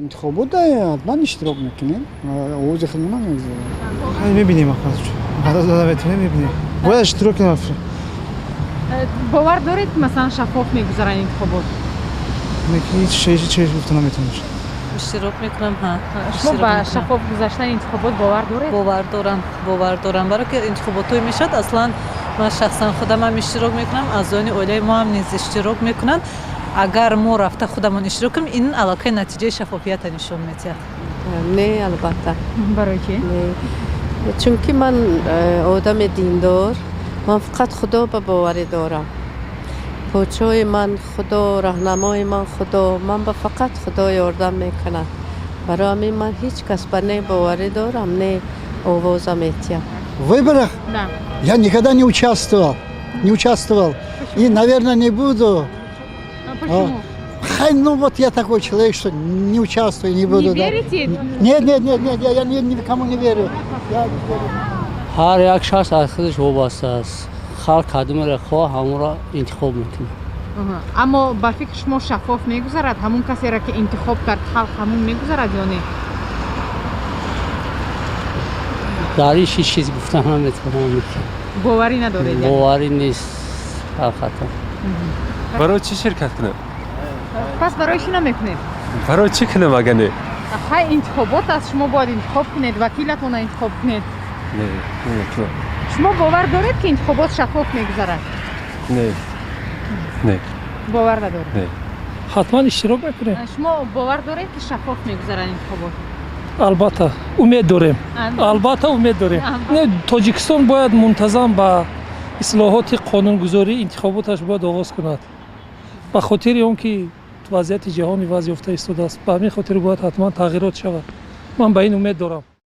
Интихобот ҳатман иштирок мекунем, овози худмона мегузорем. Мебинем, метавонем, мебинем, бояд иштирок кунем. Бовар доред, масалан, шаффоф мегузаранд интихобот? Ҳеҷ гуфта наметавонам. Иштирок мекунам, ҳа. Шумо ба шаффоф гузаштани интихобот бовар доред? Бовар дорам, бовар дорам, баро ки интихоботҳое мешавад, аслан ман шахсан худамам иштирок мекунам, аъзоёни оилаи мо ҳам низ иштирок мекунанд. Агар мо рафта худамон иштирок кунем, ин аллакай натиҷаи шаффофията нишон медиҳад. Не, албатта. Барои чӣ? Чунки ман одами диндор, ман фақат Худо ба боварӣ дорам. Подшоҳи ман Худо, раҳнамои ман Худо, ман ба фақат Худо ёрдам мекунад. Барои ҳамин ман ҳеҷ кас ба не боварӣ дорам, не овоза метиҳам. В выборах? Да. Я никогда не участвовал, не участвовал. И, наверное, не буду. А почему? Хай, ну вот я такой человек, что не участвую, не буду. Не верите? Нет, нет, нет, нет, я никому не верю. Я не верю. Ҳар як шахс аз худаш вобаста аст. Халқ кадомеро хоҳ, ҳамонро интихоб мекунад. Аммо ба фикри шумо, шаффоф мегузарад? Ҳамун касеро, ки интихоб кард халқ, ҳамун мегузарад ё не? Дар ин ҳеҷ чиз гуфта наметавонам. Боварӣ надоред? Боварӣ нест ҳақиқатан. Барои чӣ ширкат кунам? Пас барои чӣ намекунед? Барои чӣ кунам, агар не? Хай, интихобот аст, шумо бояд интихоб кунед, вакилатонро интихоб кунед. Не, намекунам. Шумо бовар доред, ки интихобот шаффоф мегузарад? Не, не. Бовар надоред? Не. Ҳатман иштирок мекунем. Шумо бовар доред, ки шаффоф мегузарад интихобот? Албатта, умед дорем, албатта, умед дорем. Не, Тоҷикистон бояд мунтазам ба ислоҳоти қонунгузорӣ, интихоботаш бояд оғоз кунад, ба хотири он ки вазъияти ҷаҳон иваз ёфта истодааст. Ба ҳамин хотир бояд ҳатман тағйирот шавад. Ман ба ин умед дорам.